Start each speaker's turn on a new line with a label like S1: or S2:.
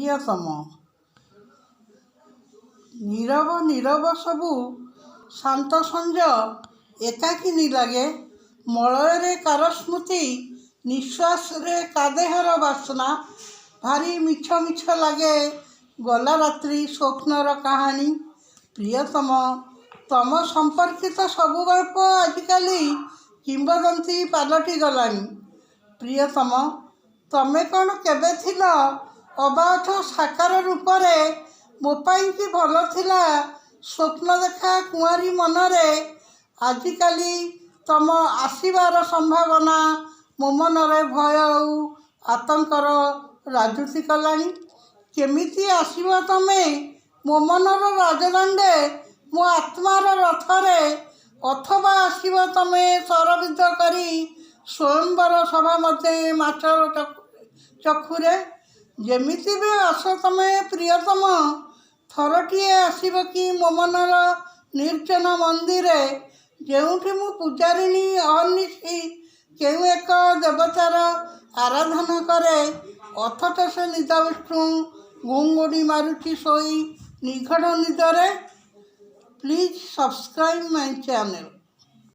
S1: ପ୍ରିୟତମ। ନୀରବ ନୀରବ ସବୁ ଶାନ୍ତ ସଞ୍ଜ ଏକାକିନୀ ଲାଗେ। ମଳୟରେ କାର ସ୍ମୃତି, ନିଶ୍ୱାସରେ କା ଦେହର ବାସ୍ନା। ଭାରି ମିଛ ମିଛ ଲାଗେ ଗଲା ରାତ୍ରି ସ୍ୱପ୍ନର କାହାଣୀ। ପ୍ରିୟତମ, ତମ ସମ୍ପର୍କିତ ସବୁ ଗଳ୍ପ ଆଜିକାଲି କିମ୍ବଦନ୍ତୀ ପାଲଟି ଗଲାଣି। ପ୍ରିୟତମ, ତମେ କ'ଣ କେବେ ଥିଲ ଅବା ଅଛ ସାକାର ରୂପରେ? ମୋ ପାଇଁ କି ଭଲ ଥିଲା ସ୍ୱପ୍ନ ଦେଖା କୁଆଁରୀ ମନରେ। ଆଜିକାଲି ତମ ଆସିବାର ସମ୍ଭାବନା ମୋ ମନରେ ଭୟ ଆଉ ଆତଙ୍କର ରାଜୁତି କଲାଣି। କେମିତି ଆସିବ ତମେ ମୋ ମନର ରାଜଦଣ୍ଡେ, ମୋ ଆତ୍ମାର ରଥରେ? ଅଥବା ଆସିବ ତମେ ଶରବିଦ୍ଧ କରି ସ୍ୱୟଂବର ସଭା ମଧ୍ୟେ ମାଛର ଚକ୍ଷୁରେ? ଯେମିତି ବି ଆସ ତମେ ପ୍ରିୟତମ, ଥରଟିଏ ଆସିବ କି ମୋ ମନର ନିର୍ଜନ ମନ୍ଦିରେ, ଯେଉଁଠି ମୁଁ ପୂଜାରିଣୀ ଅହର୍ନିଶି କେଉଁ ଏକ ଦେବତାର ଆରାଧନା କରେ। ଅଥଚ ସେ ନିଦାବିଷ୍ଣୁ ଘୁଙ୍ଗୁଡ଼ି ମାରୁଛି ଶୋଇ ନିଘଢ଼ ନିଦରେ। Please subscribe my channel.